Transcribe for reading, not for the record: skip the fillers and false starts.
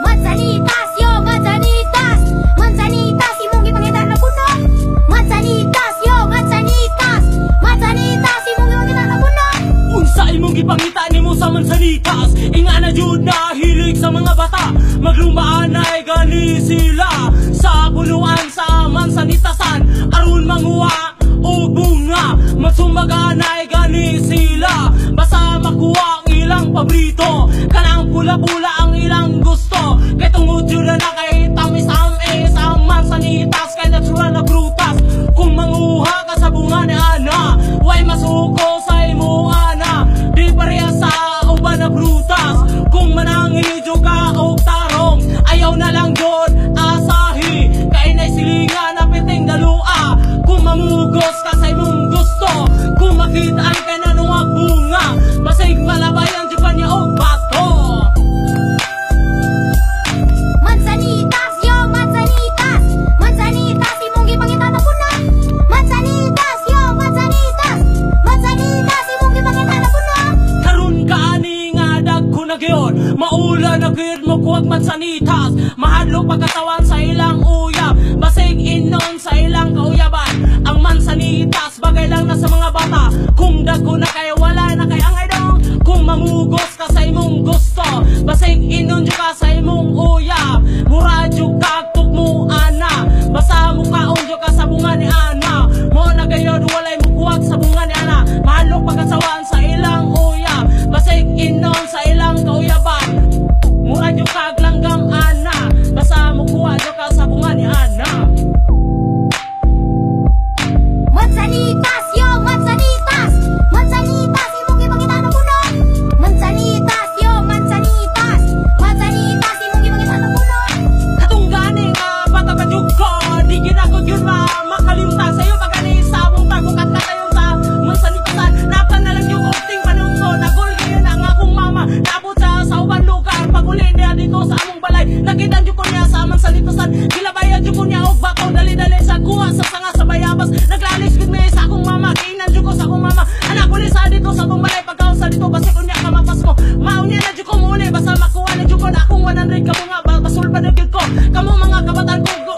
Manzanitas, yo, manzanitas. Manzanitas, imong gipangita na puno. Manzanitas, yo, manzanitas. Manzanitas, imong gipangita na puno. Unsa imong gipangita nimo sa mansanitas? Ingana jud na hilig sa mga bata. Maglumaan ay gani sila sa punuan sa mansanitasan aron manguha og bunga. Magsumbaga ay gani sila basta makuha ang ilang paborito. Kanang pula-pula ang ilang gusto kay tungod jud na kay tamis-tamis ang mansanitas, kay natural na prutas. Kung manguha ka sa bunga ni ana, way masuko sa imo ana. Di pareha sa uban na prutas. Kung manangidyo ka og tarong, ayaw na lang jud asahi kay nay silingan na piting dalua. Kung mamugos ka sa imong gusto, kung makita ang kananong bunga, basig malabayan jud pa niya og bato. Manzanitas, yo, manzanitas. Manzanitas, imong gipangita na puno. Manzanitas, yo, manzanitas. Manzanitas, imong gipangita na puno. Karon kaani nga dagko na gyud, maula na gyud mo kuwag mansanitas. Mahadlok pagkatawan sa ilang uyab, basig inon sa ilang kauyaban. Ang mansanitas bagay lang na sa mga bata. Kung dagko na kay wala na kay angay dong. Kung mamugos ka sa imong gusto, basig inon jud ka sa imong uyab. Mura jud kag tukmo ana, basta mukaon jud ka sa bunga ni ana. Mo na gayod walay mukuwag sa bunga ni ana. Mahadlok pagkasawan sa ilang uyab, basig inon sa ilang kauyaban. Mura jud kag langgam ana, basta mukuha jud ka sa bunga ni ana. Manzanitas, yo, manzanitas. Manzanitas, imong gipangita na puno. Manzanitas, yo, manzanitas. Manzanitas, imong gipangita na puno. Katong gani nga bata pa jud ko, di ginagod yun ma makalimtan. Sa'yo pagani sa among tagukat katayon sa mansanitasan. Napan na lang yung ukting panunso. Nagul yun ang akong mama. Naabot sa uban lugar. Pag-uli niya dito sa among balay, nakita jud ko niya sa mansanitasan. Gilabayan jud ko niya og bato. Dali-dali sa kuha sa sanga sa bayabas. Naglalis gud mi sa akong mama. Kiinan jud ko sa akong mama. Anak uli sa dito sa atong balay. Pagkaon sa dito basig unya ka mapas ko. Maunya na jud ko muli. Basta makuha na jud ko na akong 100 ka bunga. Basul pa na jud ko. Kamo mga kabataan ko